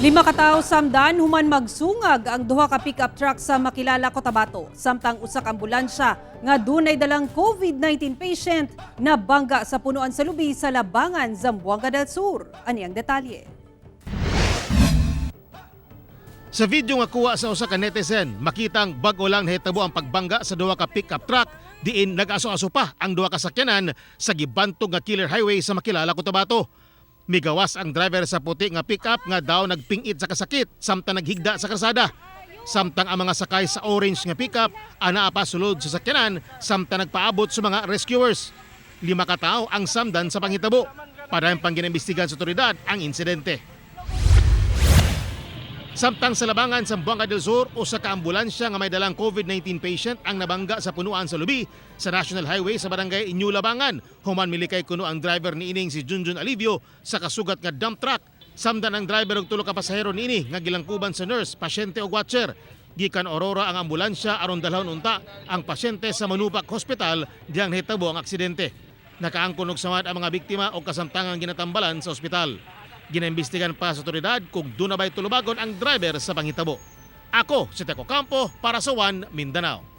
Lima ka tawo samdan human magsungag ang duha ka pick-up truck sa Makilala, Cotabato. Samtang usa ka ambulansya nga dunay dalang COVID-19 patient nabangga sa punuan sa lubi sa Labangan, Zamboanga del Sur. Ani ang detalye. Sa video nga kuha sa usa ka netizen, makitang bag-o lang nahitabo ang pagbangga sa duha ka pick-up truck diin nag-aso-aso pa ang duha ka sakyanan sa gibantog nga Killer Highway sa Makilala, Cotabato. Migawas ang driver sa puti nga pick-up nga daw nagpingit sa kasakit samtang naghigda sa karsada. Samtang ang mga sakay sa orange nga pick-up anaa pa sulod sa sakyanan samtang nagpaabot sa mga rescuers. Lima ka tawo ang samdan sa panghitabo. Padayon pang ginaimbestigahan sa otoridad ang insidente. Samtang sa Labangan, Zamboanga del Sur, usa ka ambulansya nga may dalang COVID-19 patient ang nabangga sa punuan sa lubi sa National Highway sa barangay New Labangan. Human milikay kuno ang driver niining si Junjun Alivio sa kasugat nga dump truck. Samdan ang driver og tulo ka pasahero niini nga gilangkuban sa nurse, pasyente ug watcher. Gikan Aurora ang ambulansya aron dalhon unta ang pasyente sa Manubac Hospital diyang nahitabo ang aksidente. Nakaangkon og samad ang mga biktima og kasamtangang ginatambalan sa ospital. Ginaimbestigan pa sa otoridad kung duna ba'y tulubagon ang driver sa panghitabo. Ako si Teco Campo para sa One Mindanao.